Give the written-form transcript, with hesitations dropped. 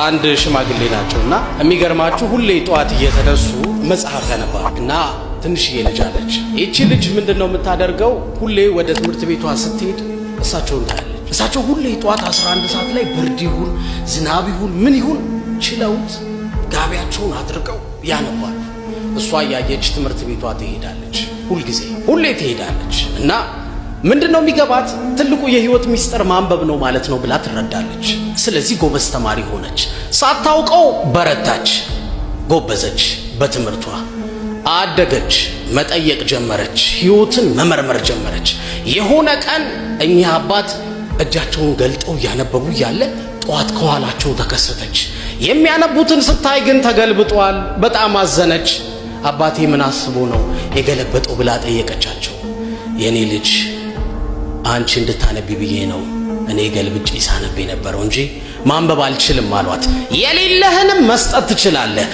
አንድ ሽማግሌ ናቸው እና የሚገርማችሁ ሁሌ ጠዋት እየተነሱ መጽሐፍ ያነባሉ እና ትንሽዬ ልጅ አለች። ይቺ ልጅ ምንድን ነው የምታደርገው? ሁሌ ወደ ትምህርት ቤቷ ስትሄድ እሳቸውን ታያለች። እሳቸው ሁሌ ጠዋት 11 ሰዓት ላይ ብርድ ይሁን ዝናብ ይሁን ምን ይሁን ችለውት ጋቢያቸውን አድርገው ያነባሉ። እሷ እያየች ትምህርት ቤቷ ትሄዳለች። ሁልጊዜ ሁሌ ትሄዳለች እና ምንድን ነው የሚገባት ትልቁ የህይወት ሚስጥር ማንበብ ነው ማለት ነው ብላ ትረዳለች። ስለዚህ ጎበዝ ተማሪ ሆነች። ሳታውቀው በረታች፣ ጎበዘች፣ በትምህርቷ አደገች፣ መጠየቅ ጀመረች፣ ህይወትን መመርመር ጀመረች። የሆነ ቀን እኚህ አባት እጃቸውን ገልጠው እያነበቡ እያለ ጠዋት ከኋላቸው ተከሰተች። የሚያነቡትን ስታይ ግን ተገልብጧል። በጣም አዘነች። አባቴ ምን አስቦ ነው የገለበጠው ብላ ጠየቀቻቸው። የኔ ልጅ፣ አንቺ እንድታነቢ ብዬ ነው እኔ ገልብጬ ሳነብ የነበረው እንጂ ማንበብ አልችልም አሏት። የሌለህንም መስጠት ትችላለህ።